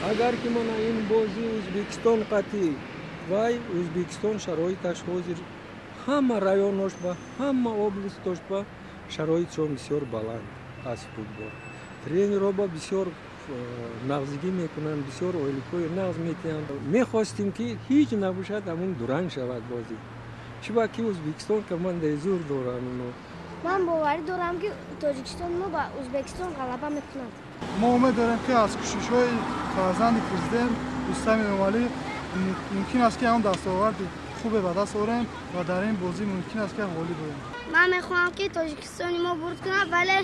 Агар ки мана ин бозии Ӯзбекистон қатъӣ вай Ӯзбекистон шароиташ ҳозир ҳама районош ба ҳама областош ба шароитшон бисёр баланд аз футбол. Тренерҳо ба бисёр нағзигӣ мекунанд, бисёр ойликҳои нағз метиҳанд. Мехостем ки ҳеҷ набошад, ҳамун дуранг шавад бозӣ. Чиба ки Ӯзбекистон командаи зур доранд уно. Ман боварӣ дорам, ки Тоҷикистон мо ба Ӯзбекистон ғалаба мекунад. Мо умед дорем, ки аз кӯшишҳои фарзанди президент Рустами Эмомалӣ мумкин аст, ки ҳам дастоварди хубе ба даст орем ва дар ин бозӣ мумкин аст, ки ғолиб оем. Ман мехоҳам, ки Тоҷикистони мо бурд кунад, вале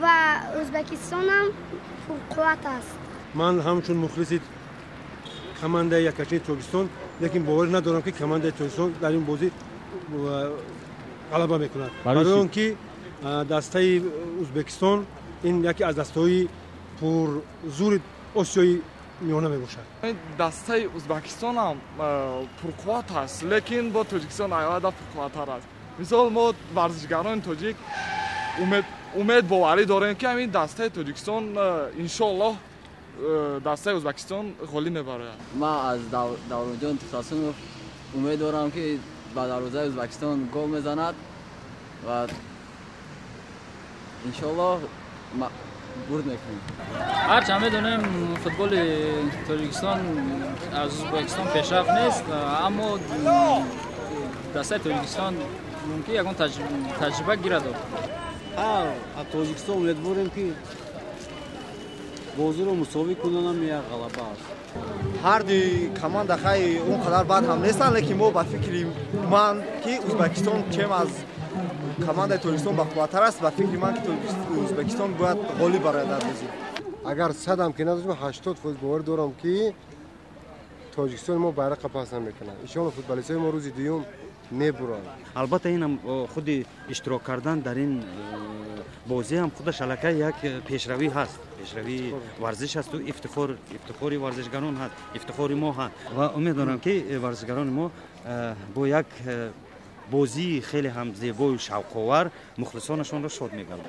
ва Ӯзбекистонам пурқувват аст. Ман ҳамчун мухлиси командаи яккачини Тоҷикистон, лекин боварӣ надорам, ки командаи Тоҷикистон дар ин бозӣ ғалаба мекунад, барои он ки дастаи Ӯзбекистон ин яке аз дастаҳои пурзури Осиёи Миёна мебошад. Дастаи Ӯзбекистон ҳам пурқувват аст, лекин бо Тоҷикистон айвада пурқувваттар аст. Мисол, мо варзишгарони тоҷик умед боварӣ дорем, ки ҳамин дастаи Тоҷикистон иншоаллоҳ дастаи Ӯзбекистон ғолиб мебарояд. Ман аз Давронҷон Тухтасунов умед дорам, ки ба дарвозаи Ӯзбекистон гол мезанад ва иншоаллоҳ бурд мекунем. Ҳарчанд медонем, футболи Тоҷикистон аз Ӯзбекистон пешрафт нест, аммо дастаи Тоҷикистон мумкин ягон таҷриба гирад. Аз Тоҷикистон умедворем, ки бозиро мусовӣ кунанам, як ғалаба аст. Ҳардуи команда хай он қадар бад ҳам нестанд, лекин мо ба фикри ман, ки Ӯзбекистон чем аз командаи Тоҷикистон бақувваттар аст. Ба фикри ман, ки Ӯзбекистон бояд ғолиб барояд дар бозӣ. Агар 100-ам ки надошам, 80% боварӣ дорам, ки Тоҷикистони мо байрақа паст намекунад. Иншоалло, футболистҳои мо рӯзи дуюм мебуранд. Албатта, инам худи иштирок кардан дар ин бозӣ ҳам худаш аллакай як пешравӣ ҳаст, пешравии варзиш ҳасту ифтихори варзишгарон ҳаст, ифтихори мо ҳаст ва умед дорам, ки варзишгарони мо бо як бозии хеле ҳам зебою шавқовар мухлисонашонро шод мегардонанд.